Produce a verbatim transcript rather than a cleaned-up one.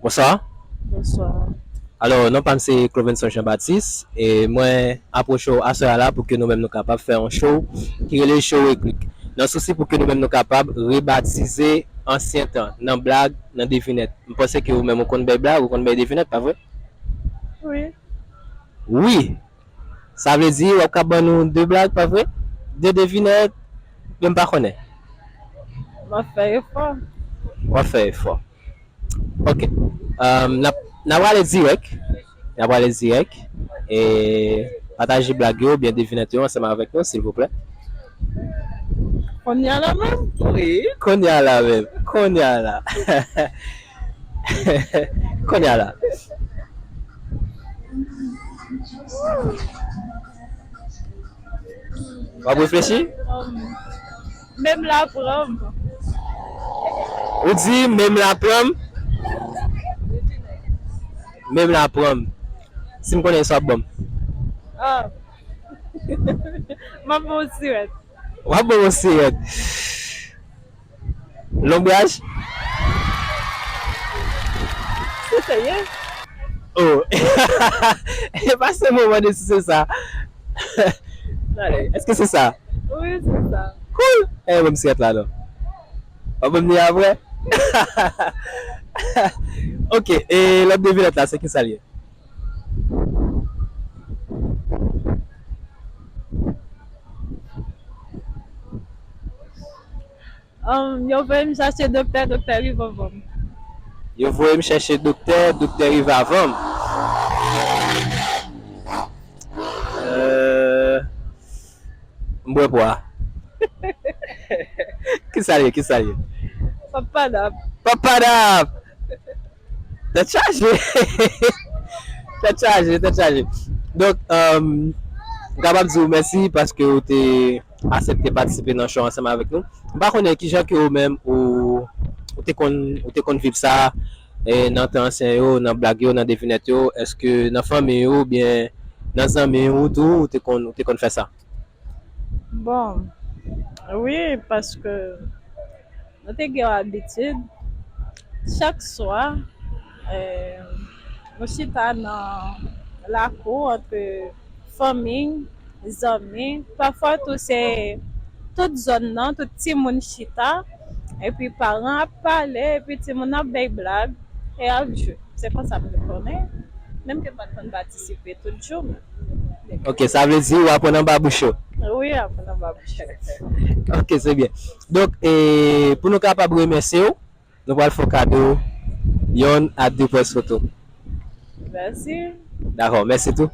Bonswa. Bonswa. Alò, non pa m se Clovenson Jean Baptiste, e mwen apwoche w aswè a la pou ke nou menm nou kapab fè yon show ki rele Show Eklik. Nan sousi pou ke nou menm nou kapab rebatize ansyen tan, nan blag, nan devinèt. M panse ke ou menm ou konn bay blag, ou konn bay devinèt, pa vre? Wi. Wi. Sa vle di w ap ka ban nou de blag, pa vre? De devinèt, men m pa konnen. M ap fè efò. W ap fè efò. Ok. Um, n ap, n ap prale dirèk. N ap prale dirèk. E pataje blag yo, oubyen devinèt yo ansanm avèk nou, silvouplè. Kounye a la menm? Wi, kounye a la menm. Kounye a la. Kounye a la. W ap reflechi? Um, menm la pran m. Ou di menm la pran m? Menm la pran m. Si m konnen sa w ap ban m. Ah. M ap ba w sirèt. W ap ban m yon sirèt. Lonbraj? Se sa ye? Oh. E pa se moman de si se sa. Tande, èske se sa? Wi, se sa. Cool. Eh, ban m sirèt la non. W ap ban m li apre? Ok, e lòt devinèt la, se ki sa l ye? Um, yo voye m chache doktè, doktè rive avan m. Yo voye m chèche doktè, doktè rive avan m. Euh, m bwè pwa. Ki sa l ye, ki sa l ye? Papadap. Papadap! Tèt chaje! Tèt chaje, tèt chaje. Donk, um, m kapab di w mèsi paske w te aksepte patisipe nan show ansanm avèk nou. M pa konnen kijan ke ou menm ou, ou te konn, ou te konn viv sa, e, nan tan ansyen yo, nan blag yo, nan devinèt yo, èske nan fanmi ou oubyen nan zanmi ou tou, ou te konn, ou te konn fè sa? Bon, wi, paske nou te gen yon abitid, chak swa, eh, nou chita nan lakou ant fanmi, zanmi, pafwa tou se tout zòn nan, tout timoun chita, epi paran ap pale, epi timoun ap bay blag, e ap jwe. Se konsa m te konnen, menm ke m pa t konn patisipe tout jou, men. Ok, sa vle di w aprann anba bouch yo? Wi, aprann anba bouch yo. Ok, se byen. Donk, e, pou nou kapab remèsye w, nou pral fè w kado yonn a de pòz foto. Mèsi. Dakò, mèsi tou.